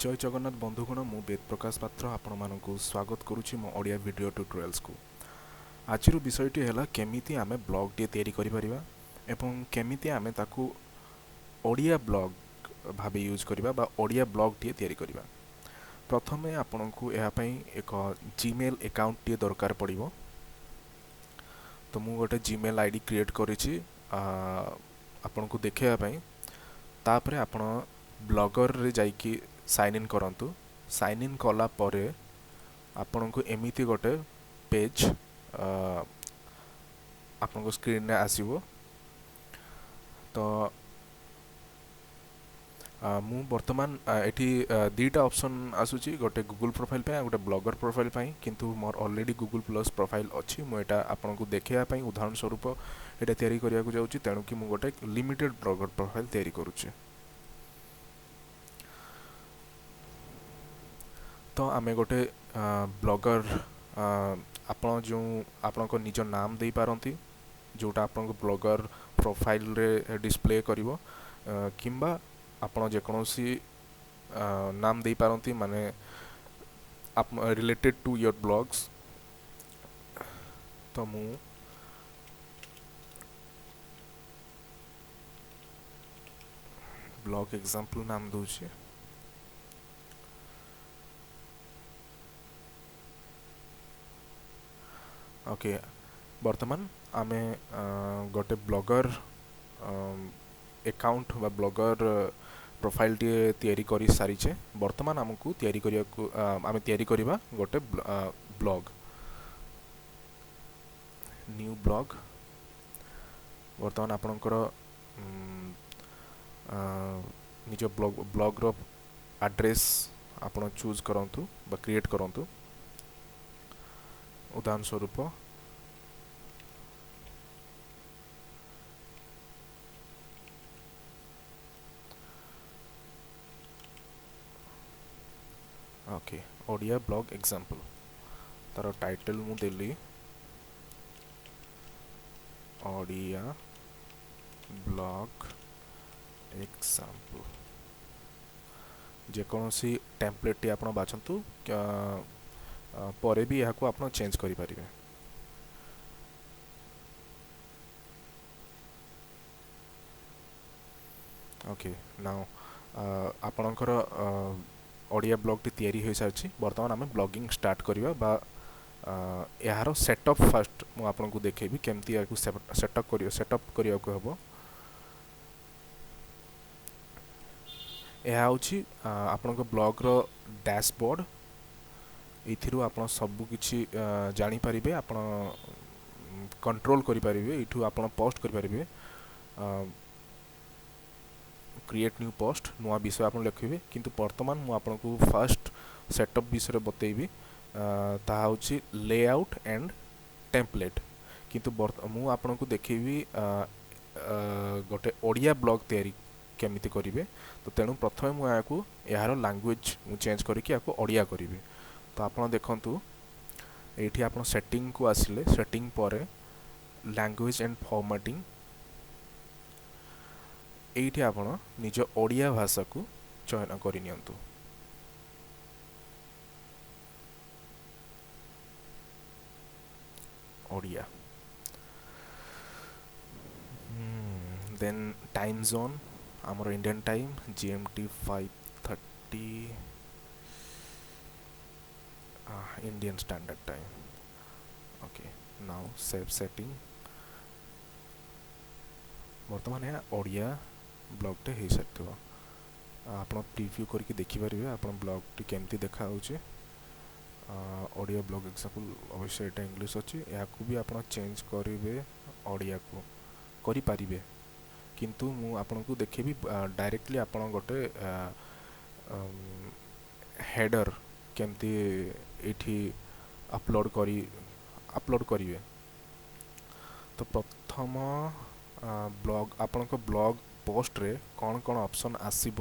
ଜୟ ଜଗନ୍ନାଥ ବନ୍ଧୁଗଣ, ମୁଁ ବେଦ ପ୍ରକାଶ ପାତ୍ର ଆପଣମାନଙ୍କୁ ସ୍ୱାଗତ କରୁଛି ମୋ ଓଡ଼ିଆ ଭିଡ଼ିଓ ଟ୍ୟୁଟୋରିଆଲ୍ସକୁ। ଆଜିର ବିଷୟଟି ହେଲା କେମିତି ଆମେ ବ୍ଲଗ୍ଟିଏ ତିଆରି କରିପାରିବା ଏବଂ କେମିତି ଆମେ ତାକୁ ଓଡ଼ିଆ ବ୍ଲଗ୍ ଭାବେ ୟୁଜ୍ କରିବା ବା ଓଡ଼ିଆ ବ୍ଲଗ୍ଟିଏ ତିଆରି କରିବା। ପ୍ରଥମେ ଆପଣଙ୍କୁ ଏହା ପାଇଁ ଏକ ଜିମେଲ୍ ଆକାଉଣ୍ଟଟିଏ ଦରକାର ପଡ଼ିବ। ତ ମୁଁ ଗୋଟେ ଜିମେଲ୍ I D create କରିଛି ଆପଣଙ୍କୁ ଦେଖାଇବା ପାଇଁ। ତାପରେ ଆପଣ ବ୍ଲଗରରେ ଯାଇକି ସାଇନ୍ ଇନ୍ କରନ୍ତୁ। ସାଇନ୍ ଇନ୍ କଲା ପରେ ଆପଣଙ୍କୁ ଏମିତି ଗୋଟେ ପେଜ୍ ଆପଣଙ୍କ ସ୍କ୍ରିନ୍ରେ ଆସିବ। ତ ମୁଁ ବର୍ତ୍ତମାନ ଏଠି ଦୁଇଟା ଅପସନ୍ ଆସୁଛି, ଗୋଟେ ଗୁଗୁଲ୍ ପ୍ରୋଫାଇଲ୍ ପାଇଁ ଆଉ ଗୋଟେ ବ୍ଲଗର ପ୍ରୋଫାଇଲ୍ ପାଇଁ। କିନ୍ତୁ ମୋର ଅଲରେଡ଼ି ଗୁଗୁଲ୍ ପ୍ଲସ୍ ପ୍ରୋଫାଇଲ୍ ଅଛି। ମୁଁ ଏଇଟା ଆପଣଙ୍କୁ ଦେଖାଇବା ପାଇଁ ଉଦାହରଣ ସ୍ୱରୂପ ଏଇଟା ତିଆରି କରିବାକୁ ଯାଉଛି, ତେଣୁକି ମୁଁ ଗୋଟେ ଲିମିଟେଡ଼ ବ୍ଲଗର ପ୍ରୋଫାଇଲ୍ ତିଆରି କରୁଛି। ତ ଆମେ ଗୋଟେ ବ୍ଲଗର, ଆପଣ ଯେଉଁ ଆପଣଙ୍କ ନିଜ ନାମ ଦେଇପାରନ୍ତି ଯେଉଁଟା ଆପଣଙ୍କ ବ୍ଲଗର ପ୍ରୋଫାଇଲ୍ରେ ଡିସପ୍ଲେ କରିବ, କିମ୍ବା ଆପଣ ଯେକୌଣସି ନାମ ଦେଇପାରନ୍ତି, ମାନେ ରିଲେଟେଡ଼ ଟୁ your blogs. ତ ମୁଁ ବ୍ଲଗ୍ ଏକ୍ଜାମ୍ପଲ୍ ନାମ ଦେଉଛି। ଓକେ, ବର୍ତ୍ତମାନ ଆମେ ଗୋଟେ ବ୍ଲଗର ଆକାଉଣ୍ଟ ବା ବ୍ଲଗର ପ୍ରୋଫାଇଲ୍ଟିଏ ତିଆରି କରିସାରିଛେ। ବର୍ତ୍ତମାନ ଆମକୁ ତିଆରି କରିବାକୁ, ଆମେ ତିଆରି କରିବା ଗୋଟେ ବ୍ଲଗ୍, ନ୍ୟୁ ବ୍ଲଗ୍। ବର୍ତ୍ତମାନ ଆପଣଙ୍କର ନିଜ ବ୍ଲଗ୍ର ଆଡ୍ରେସ୍ ଆପଣ ଚୁଜ୍ କରନ୍ତୁ ବା କ୍ରିଏଟ୍ କରନ୍ତୁ। ଉଦାହରଣ ସ୍ୱରୂପ ଓକେ, ଓଡ଼ିଆ ବ୍ଲଗ୍ ଏକ୍ଜାମ୍ପଲ୍, ତାର ଟାଇଟଲ୍ ମୁଁ ଦେଲି ଓଡ଼ିଆ ବ୍ଲଗ୍ ଏକ୍ଜାମ୍ପଲ୍। ଯେକୌଣସି ଟେମ୍ପଲେଟ୍ଟି ଆପଣ ବାଛନ୍ତୁ, ପରେ ବି ଏହାକୁ ଆପଣ ଚେଞ୍ଜ କରିପାରିବେ। ଓକେ, ନାଉ ଆପଣଙ୍କର ଓଡ଼ିଆ ବ୍ଲଗ୍ଟି ତିଆରି ହୋଇସାରିଛି। ବର୍ତ୍ତମାନ ଆମେ ବ୍ଲଗିଂ ଷ୍ଟାର୍ଟ କରିବା ବା ଏହାର ସେଟଅପ୍ ଫାଷ୍ଟ ମୁଁ ଆପଣଙ୍କୁ ଦେଖେଇବି କେମିତି ଏହାକୁ ସେଟଅପ୍ କରିବାକୁ ହେବ। ଏହା ହେଉଛି ଆପଣଙ୍କ ବ୍ଲଗ୍ର ଡ୍ୟାସବୋର୍ଡ଼। ଏଇଥିରୁ ଆପଣ ସବୁକିଛି ଜାଣିପାରିବେ, ଆପଣ କଣ୍ଟ୍ରୋଲ୍ କରିପାରିବେ, ଏଇଠୁ ଆପଣ ପୋଷ୍ଟ କରିପାରିବେ। କ୍ରିଏଟ୍ ନ୍ୟୁ ପୋଷ୍ଟ, ନୂଆ ବିଷୟ ଆପଣ ଲେଖିବେ। କିନ୍ତୁ ବର୍ତ୍ତମାନ ମୁଁ ଆପଣଙ୍କୁ ଫାଷ୍ଟ ସେଟଅପ୍ ବିଷୟରେ ବତେଇବି, ତାହା ହେଉଛି ଲେଆଉଟ୍ ଆଣ୍ଡ ଟେମ୍ପଲେଟ୍। କିନ୍ତୁ ମୁଁ ଆପଣଙ୍କୁ ଦେଖେଇବି ଗୋଟେ ଓଡ଼ିଆ ବ୍ଲଗ୍ ତିଆରି କେମିତି କରିବେ। ତ ତେଣୁ ପ୍ରଥମେ ମୁଁ ଏହାକୁ, ଏହାର ଲାଙ୍ଗୁଏଜ୍ ମୁଁ ଚେଞ୍ଜ କରିକି ଏହାକୁ ଓଡ଼ିଆ କରିବି। ତ ଆପଣ ଦେଖନ୍ତୁ, ଏଇଠି ଆପଣ ସେଟିଂକୁ ଆସିଲେ, ସେଟିଂ ପରେ ଲାଙ୍ଗୁଏଜ୍ ଆଣ୍ଡ ଫର୍ମାଟିଂ, ଏଇଠି ଆପଣ ନିଜ ଓଡ଼ିଆ ଭାଷାକୁ ଚୟନ କରିନିଅନ୍ତୁ। ଓଡ଼ିଆ, ଦେନ୍ ଟାଇମ୍ ଜୋନ୍ ଆମର Indian time GMT 5:30, Indian Standard Time. Okay, now save setting. ବର୍ତ୍ତମାନ ଏହା ଓଡ଼ିଆ ବ୍ଲଗ୍ଟେ ହେଇସାରିଥିବ। ଆପଣ ପ୍ରିଭ୍ୟୁ କରିକି ଦେଖିପାରିବେ ଆପଣ ବ୍ଲଗ୍ଟି କେମିତି ଦେଖାହେଉଛି। ଓଡ଼ିଆ ବ୍ଲଗ୍ ଏକ୍ଜାମ୍ପଲ୍, ଅବଶ୍ୟ ଏଇଟା ଇଂଲିଶ ଅଛି, ଏହାକୁ ବି ଆପଣ ଚେଞ୍ଜ କରିବେ, ଓଡ଼ିଆକୁ କରିପାରିବେ। କିନ୍ତୁ ମୁଁ ଆପଣଙ୍କୁ ଦେଖେଇବି ଡାଇରେକ୍ଟଲି ଆପଣ ଗୋଟେ ହେଡ଼ର୍ କେମିତି ଏଇଠି ଅପଲୋଡ଼ କରିବେ। ତ ପ୍ରଥମ ବ୍ଲଗ୍, ଆପଣଙ୍କ ବ୍ଲଗ୍ ପୋଷ୍ଟରେ କ'ଣ କ'ଣ ଅପସନ୍ ଆସିବ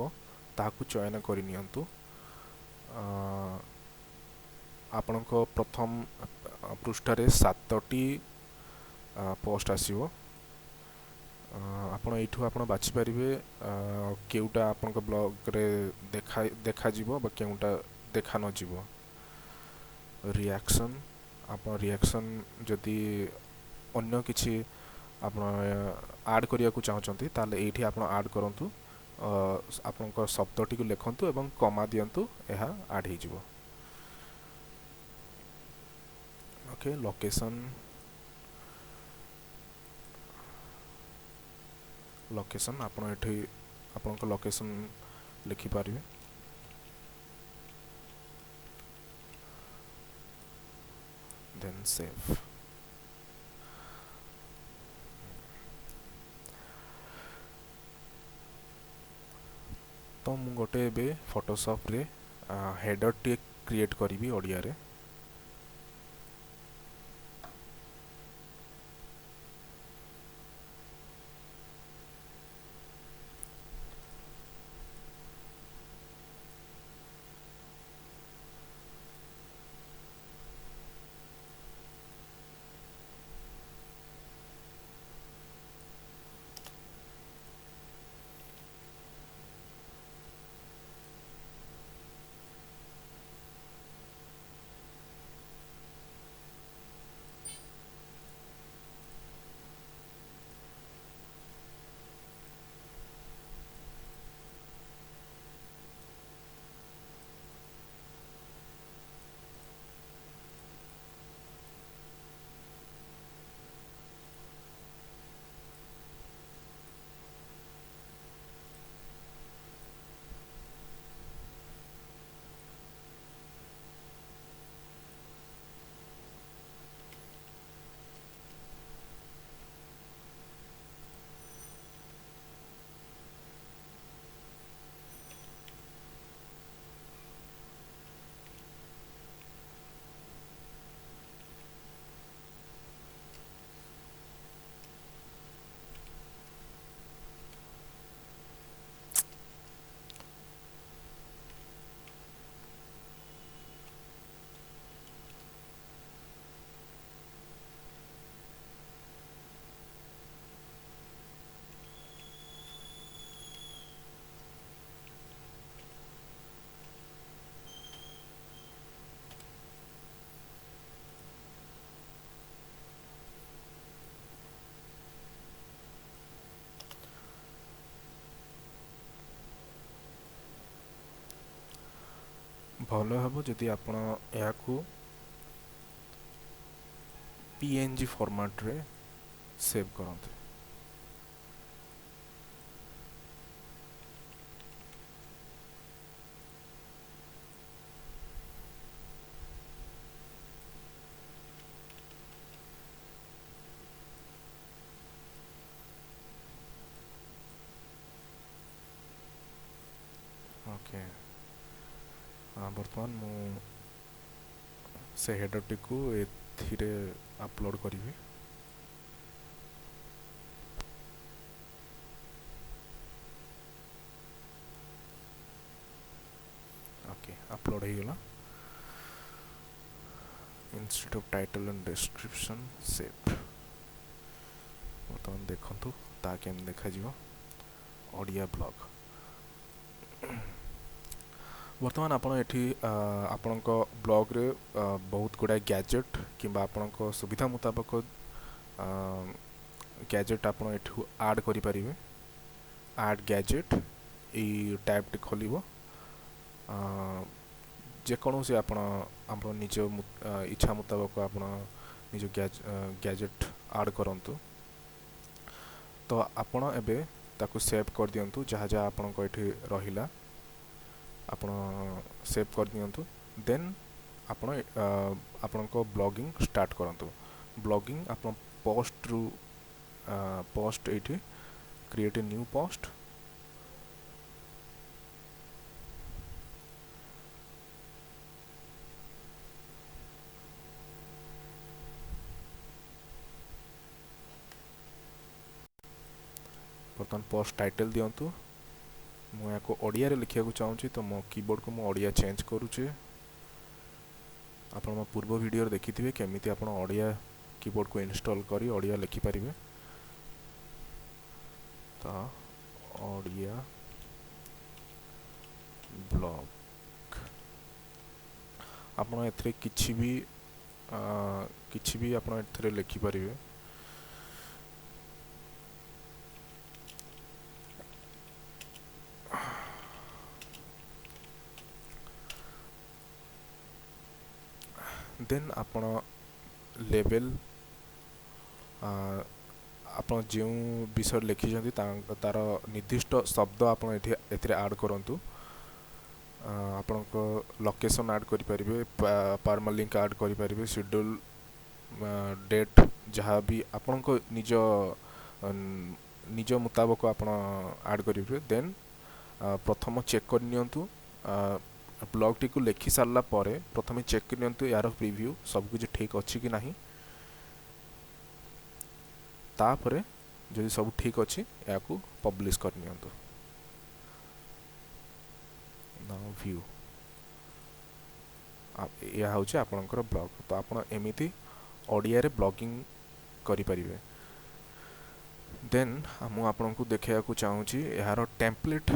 ତାହାକୁ ଚୟନ କରିନିଅନ୍ତୁ। ଆପଣଙ୍କ ପ୍ରଥମ ପୃଷ୍ଠାରେ 7ଟି ପୋଷ୍ଟ ଆସିବ। ଆପଣ ଏଇଠୁ ଆପଣ ବାଛିପାରିବେ କେଉଁଟା ଆପଣଙ୍କ ବ୍ଲଗ୍ରେ ଦେଖାଯିବ ବା କେଉଁଟା ଦେଖା ନଯିବ। ରିଆକ୍ସନ୍, ଆପଣ ରିଆକ୍ସନ୍ ଯଦି ଅନ୍ୟ କିଛି ଆପଣ ଆଡ଼୍ କରିବାକୁ ଚାହୁଁଛନ୍ତି ତାହେଲେ ଏଇଠି ଆପଣ ଆଡ଼୍ କରନ୍ତୁ। ଆପଣଙ୍କ ଶବ୍ଦଟିକୁ ଲେଖନ୍ତୁ ଏବଂ କମା ଦିଅନ୍ତୁ, ଏହା ଆଡ଼୍ ହେଇଯିବ। ଓକେ, ଲୋକେସନ୍, ଲୋକେସନ୍ ଆପଣ ଏଠି ଆପଣଙ୍କ ଲୋକେସନ୍ ଲେଖିପାରିବେ। ଦେନ୍ ସେଭ୍। ତ ମୁଁ ଗୋଟେ ଏବେ ଫଟୋସପ୍ରେ ହେଡ଼ର୍ଟିଏ କ୍ରିଏଟ୍ କରିବି ଓଡ଼ିଆରେ। ଭଲ ହେବ ଯଦି ଆପଣ ଏହାକୁ PNG ଫର୍ମାଟ୍ରେ ସେଭ୍ କରନ୍ତି। ଓକେ, ବର୍ତ୍ତମାନ ମୁଁ ସେ ହେଡ଼ର୍ଟିକୁ ଏଥିରେ ଅପଲୋଡ଼ କରିବି। ଓକେ, ଅପଲୋଡ଼ ହେଇଗଲା। Instead of title and description save। ବର୍ତ୍ତମାନ ଦେଖନ୍ତୁ ତା କେମିତି ଦେଖାଯିବ ଓଡ଼ିଆ ବ୍ଲଗ୍। ବର୍ତ୍ତମାନ ଆପଣ ଏଠି ଆପଣଙ୍କ ବ୍ଲଗ୍ରେ ବହୁତ ଗୁଡ଼ାଏ ଗ୍ୟାଜେଟ୍ କିମ୍ବା ଆପଣଙ୍କ ସୁବିଧା ମୁତାବକ ଗ୍ୟାଜେଟ୍ ଆପଣ ଏଠୁ ଆଡ଼୍ କରିପାରିବେ। ଆଡ଼୍ ଗ୍ୟାଜେଟ୍ ଏଇ ଟ୍ୟାବ୍ଟି ଖୋଲିବ। ଯେକୌଣସି ଆପଣ ନିଜ ଇଚ୍ଛା ମୁତାବକ ଆପଣ ନିଜ ଗ୍ୟାଜେଟ୍ ଆଡ଼୍ କରନ୍ତୁ। ତ ଆପଣ ଏବେ ତାକୁ ସେଭ୍ କରିଦିଅନ୍ତୁ, ଯାହା ଯାହା ଆପଣଙ୍କ ଏଠି ରହିଲା ଆପଣ ସେଭ୍ କରିଦିଅନ୍ତୁ। ଦେନ୍ ଆପଣ ଆପଣଙ୍କ ବ୍ଲଗିଂ ଷ୍ଟାର୍ଟ କରନ୍ତୁ। ବ୍ଲଗିଂ ଆପଣ ପୋଷ୍ଟରୁ ପୋଷ୍ଟ ଏଇଠି କ୍ରିଏଟ୍ ଏ ନ୍ୟୁ ପୋଷ୍ଟ। ବର୍ତ୍ତମାନ ପୋଷ୍ଟ ଟାଇଟଲ୍ ଦିଅନ୍ତୁ। ମୁଁ ଏହାକୁ ଓଡ଼ିଆରେ ଲେଖିବାକୁ ଚାହୁଁଛି, ତ ମୋ କିବୋର୍ଡ଼କୁ ମୁଁ ଓଡ଼ିଆ ଚେଞ୍ଜ କରୁଛି। ଆପଣ ମୋ ପୂର୍ବ ଭିଡ଼ିଓରେ ଦେଖିଥିବେ କେମିତି ଆପଣ ଓଡ଼ିଆ କିବୋର୍ଡ଼କୁ ଇନଷ୍ଟଲ୍ କରି ଓଡ଼ିଆ ଲେଖିପାରିବେ। ତ ଓଡ଼ିଆ ବ୍ଲଗ୍। ଆପଣ ଏଥିରେ କିଛି ବି ଆପଣ ଏଥିରେ ଲେଖିପାରିବେ। ଦେନ୍ ଆପଣ ଲେବେଲ୍, ଆପଣ ଯେଉଁ ବିଷୟରେ ଲେଖିଛନ୍ତି ତାର ନିର୍ଦ୍ଦିଷ୍ଟ ଶବ୍ଦ ଆପଣ ଏଠି ଏଥିରେ ଆଡ଼୍ କରନ୍ତୁ। ଆପଣଙ୍କ ଲୋକେସନ୍ ଆଡ଼୍ କରିପାରିବେ, ପରମାଲିଙ୍କ୍ ଆଡ଼୍ କରିପାରିବେ, ସିଡ୍ୟୁଲ୍, ଡେଟ୍, ଯାହା ବି ଆପଣଙ୍କ ନିଜ ମୁତାବକ ଆପଣ ଆଡ଼୍ କରିପାରିବେ। ଦେନ୍ ପ୍ରଥମ ଚେକ୍ କରିନିଅନ୍ତୁ, ବ୍ଲଗ୍ଟିକୁ ଲେଖି ସାରିଲା ପରେ ପ୍ରଥମେ ଚେକ୍ କରିନିଅନ୍ତୁ ଏହାର ପ୍ରିଭ୍ୟୁ ସବୁକିଛି ଠିକ୍ ଅଛି କି ନାହିଁ। ତାପରେ ଯଦି ସବୁ ଠିକ୍ ଅଛି, ଏହାକୁ ପବ୍ଲିଶ କରିନିଅନ୍ତୁ। ଭ୍ୟୁ, ଏହା ହେଉଛି ଆପଣଙ୍କର ବ୍ଲଗ୍। ତ ଆପଣ ଏମିତି ଓଡ଼ିଆରେ ବ୍ଲଗିଂ କରିପାରିବେ। ଦେନ୍ ମୁଁ ଆପଣଙ୍କୁ ଦେଖାଇବାକୁ ଚାହୁଁଛି ଏହାର ଟେମ୍ପଲେଟ୍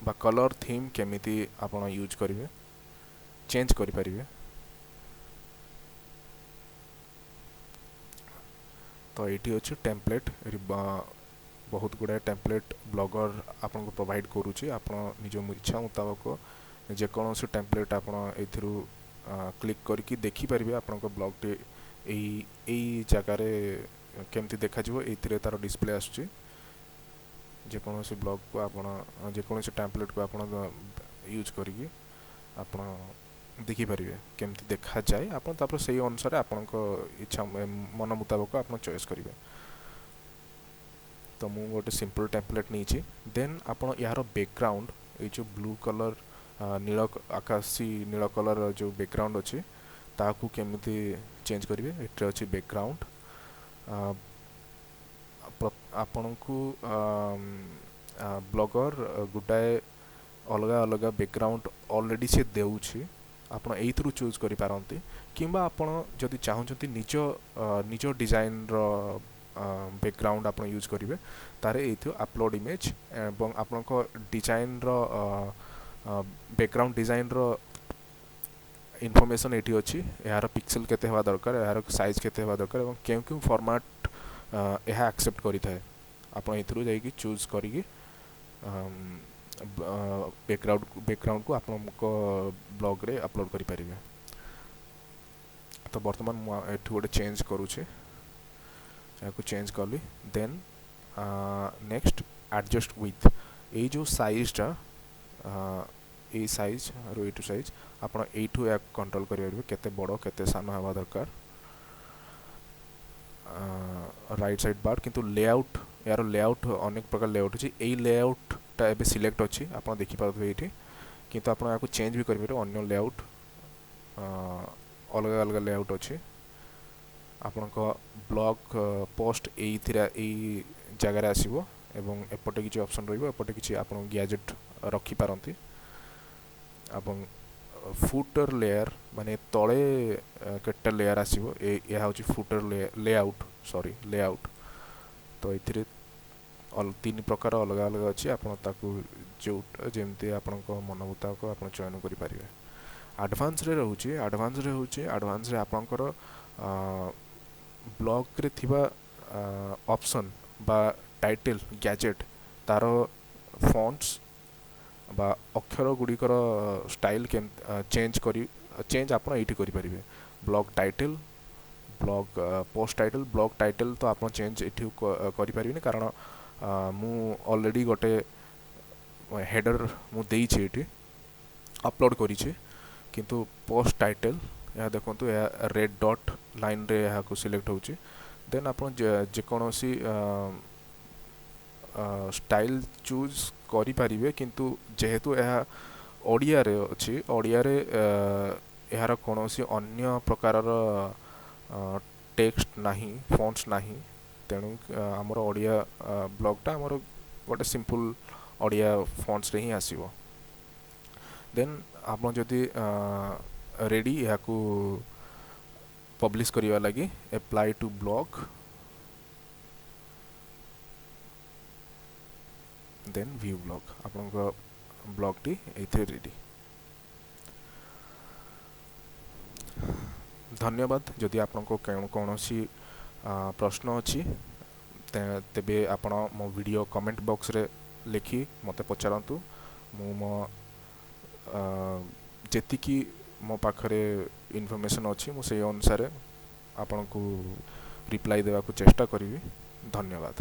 ବା କଲର୍ ଥିମ୍ କେମିତି ଆପଣ ୟୁଜ୍ କରିବେ, ଚେଞ୍ଜ କରିପାରିବେ। ତ ଏଇଠି ଅଛି ଟେମ୍ପଲେଟ୍, ବହୁତ ଗୁଡ଼ାଏ ଟେମ୍ପଲେଟ୍ ବ୍ଲଗର୍ ଆପଣଙ୍କୁ ପ୍ରୋଭାଇଡ଼ କରୁଛି। ଆପଣ ନିଜ ଇଚ୍ଛା ମୁତାବକ ଯେକୌଣସି ଟେମ୍ପଲେଟ୍ ଆପଣ ଏଇଥିରୁ କ୍ଲିକ୍ କରିକି ଦେଖିପାରିବେ। ଆପଣଙ୍କ ବ୍ଲଗ୍ଟି ଏଇ ଜାଗାରେ କେମିତି ଦେଖାଯିବ, ଏଇଥିରେ ତା'ର ଡିସପ୍ଲେ ଆସୁଛି। ଯେକୌଣସି ବ୍ଲଗ୍କୁ ଆପଣ, ଯେକୌଣସି ଟେମ୍ପଲେଟ୍କୁ ଆପଣ ୟୁଜ୍ କରିକି ଆପଣ ଦେଖିପାରିବେ କେମିତି ଦେଖାଯାଏ। ଆପଣ ତାପରେ ସେଇ ଅନୁସାରେ ଆପଣଙ୍କ ଇଚ୍ଛା ମନ ମୁତାବକ ଆପଣ ଚଏସ୍ କରିବେ। ତ ମୁଁ ଗୋଟେ ସିମ୍ପଲ୍ ଟେମ୍ପଲେଟ୍ ନେଇଛି। ଦେନ୍ ଆପଣ ଏହାର ବ୍ୟାକଗ୍ରାଉଣ୍ଡ, ଏଇ ଯେଉଁ ବ୍ଲୁ କଲର୍, ନୀଳ, ଆକାଶୀ ନୀଳ କଲର୍ ଯେଉଁ ବ୍ୟାକଗ୍ରାଉଣ୍ଡ ଅଛି, ତାହାକୁ କେମିତି ଚେଞ୍ଜ କରିବେ? ଏଥିରେ ଅଛି ବ୍ୟାକଗ୍ରାଉଣ୍ଡ। ଆପଣଙ୍କୁ ବ୍ଲଗର୍ ଗୋଟାଏ ଅଲଗା ଅଲଗା ବ୍ୟାକଗ୍ରାଉଣ୍ଡ ଅଲରେଡ଼ି ସେ ଦେଉଛି, ଆପଣ ଏଇଥିରୁ ଚୁଜ୍ କରିପାରନ୍ତି, କିମ୍ବା ଆପଣ ଯଦି ଚାହୁଁଛନ୍ତି ନିଜ ଡିଜାଇନର ବ୍ୟାକଗ୍ରାଉଣ୍ଡ ଆପଣ ୟୁଜ୍ କରିବେ, ତାହେଲେ ଏଇଥିରୁ ଆପଲୋଡ଼ ଇମେଜ୍ ଏବଂ ଆପଣଙ୍କ ଡିଜାଇନର, ବ୍ୟାକଗ୍ରାଉଣ୍ଡ ଡିଜାଇନର ଇନଫର୍ମେସନ୍ ଏଇଠି ଅଛି। ଏହାର ପିକ୍ସେଲ୍ କେତେ ହେବା ଦରକାର, ଏହାର ସାଇଜ୍ କେତେ ହେବା ଦରକାର ଏବଂ କେଉଁ କେଉଁ ଫର୍ମାଟ୍ ଏହା ଆକ୍ସେପ୍ଟ କରିଥାଏ, ଆପଣ ଏଥିରୁ ଯାଇକି ଚୁଜ୍ କରିକି ବ୍ୟାକଗ୍ରାଉଣ୍ଡକୁ ଆପଣଙ୍କ ବ୍ଲଗ୍ରେ ଅପଲୋଡ଼ କରିପାରିବେ। ତ ବର୍ତ୍ତମାନ ମୁଁ ଏଠୁ ଗୋଟେ ଚେଞ୍ଜ କରୁଛି, ଏହାକୁ ଚେଞ୍ଜ କଲି। ଦେନ୍ ନେକ୍ସଟ ଆଡ଼ଜଷ୍ଟ ୱିଥ୍, ଏଇ ଯେଉଁ ସାଇଜ୍ଟା, ଏଇ ସାଇଜ୍ ରୁ ଏଇଠୁ ସାଇଜ୍ ଆପଣ ଏଇଠୁ ଏହାକୁ କଣ୍ଟ୍ରୋଲ୍ କରିପାରିବେ, କେତେ ବଡ଼ କେତେ ସାନ ହେବା ଦରକାର। ରାଇଟ୍ ସାଇଡ଼୍ ବାର୍, କିନ୍ତୁ ଲେଆଉଟ୍, ଏହାର ଲେଆଉଟ୍ ଅନେକ ପ୍ରକାର ଲେଆଉଟ୍ ଅଛି। ଏଇ ଲେଆଉଟ୍ଟା ଏବେ ସିଲେକ୍ଟ ଅଛି, ଆପଣ ଦେଖିପାରୁଥିବେ ଏଇଠି, କିନ୍ତୁ ଆପଣ ଏହାକୁ ଚେଞ୍ଜ ବି କରିପାରିବେ। ଅନ୍ୟ ଲେଆଉଟ୍, ଅଲଗା ଅଲଗା ଲେଆଉଟ୍ ଅଛି। ଆପଣଙ୍କ ବ୍ଲଗ୍ ପୋଷ୍ଟ ଏଇଥିରେ ଏଇ ଜାଗାରେ ଆସିବ ଏବଂ ଏପଟେ କିଛି ଅପସନ୍ ରହିବ, ଏପଟେ କିଛି ଆପଣ ଗ୍ୟାଜେଟ୍ ରଖିପାରନ୍ତି। ଏବଂ ଫୁଟର ଲେୟାର, ମାନେ ତଳେ କେତେଟା ଲେୟାର ଆସିବ, ଏହା ହେଉଛି ଫୁଟର ଲେଆଉଟ୍, ସରି, ଲେଆଉଟ୍। ତ ଏଥିରେ ତିନି ପ୍ରକାର ଅଲଗା ଅଲଗା ଅଛି, ଆପଣ ତାକୁ ଯେଉଁଟା ଯେମିତି ଆପଣଙ୍କ ମନ ମୁତାବକ ଆପଣ ଚୟନ କରିପାରିବେ। ଆଡ଼ଭାନ୍ସରେ ରହୁଛି, ଆଡ଼ଭାନ୍ସରେ ହେଉଛି, ଆଡ଼ଭାନ୍ସରେ ଆପଣଙ୍କର ବ୍ଲଗ୍ରେ ଥିବା ଅପସନ୍ ବା ଟାଇଟେଲ୍, ଗ୍ୟାଜେଟ୍, ତା'ର ଫଣ୍ଟସ୍ ବା ଅକ୍ଷର ଗୁଡ଼ିକର ଷ୍ଟାଇଲ୍ କେମିତି ଚେଞ୍ଜ କରି, ଚେଞ୍ଜ ଆପଣ ଏଇଠି କରିପାରିବେ। Blog title, blog post title, blog title ତ ଆପଣ ଚେଞ୍ଜ ଏଠି କରିପାରିବେନି, କାରଣ ମୁଁ ଅଲରେଡ଼ି ଗୋଟେ ହେଡ଼ର୍ ମୁଁ ଦେଇଛି, ଏଇଠି ଅପଲୋଡ଼ କରିଛି। କିନ୍ତୁ ପୋଷ୍ଟ ଟାଇଟେଲ୍, ଏହା ଦେଖନ୍ତୁ, ଏହା ରେଡ଼୍ ଡଟ୍ ଲାଇନ୍ରେ ଏହାକୁ ସିଲେକ୍ଟ ହେଉଛି। ଦେନ୍ ଆପଣ ଯେକୌଣସି ଷ୍ଟାଇଲ୍ ଚୁଜ୍ କରିପାରିବେ, କିନ୍ତୁ ଯେହେତୁ ଏହା ଓଡ଼ିଆରେ ଅଛି, ଓଡ଼ିଆରେ ଏହାର କୌଣସି ଅନ୍ୟ ପ୍ରକାରର ଟେକ୍ସଟ ନାହିଁ, ଫଣ୍ଟସ୍ ନାହିଁ, ତେଣୁ ଆମର ଓଡ଼ିଆ ବ୍ଲଗ୍ଟା ଆମର ଗୋଟେ ସିମ୍ପଲ୍ ଓଡ଼ିଆ ଫଣ୍ଟସରେ ହିଁ ଆସିବ। ଦେନ୍ ଆପଣ ଯଦି ରେଡ଼ି ଏହାକୁ ପବ୍ଲିଶ କରିବା ଲାଗି, ଆପ୍ଲାଏ ଟୁ ବ୍ଲଗ୍। ଦେନ୍ ଭ୍ୟୁ ବ୍ଲଗ୍। ଆପଣଙ୍କ ବ୍ଲଗ୍ଟି ଏଇଥିରେ ରେଡ଼ି। ଧନ୍ୟବାଦ। ଯଦି ଆପଣଙ୍କ କୌଣସି ପ୍ରଶ୍ନ ଅଛି, ତେବେ ଆପଣ ମୋ ଭିଡ଼ିଓ କମେଣ୍ଟ ବକ୍ସରେ ଲେଖି ମୋତେ ପଚାରନ୍ତୁ। ମୁଁ ମୋ ଯେତିକି ମୋ ପାଖରେ ଇନଫର୍ମେସନ୍ ଅଛି, ମୁଁ ସେଇ ଅନୁସାରେ ଆପଣଙ୍କୁ ରିପ୍ଲାଏ ଦେବାକୁ ଚେଷ୍ଟା କରିବି। ଧନ୍ୟବାଦ।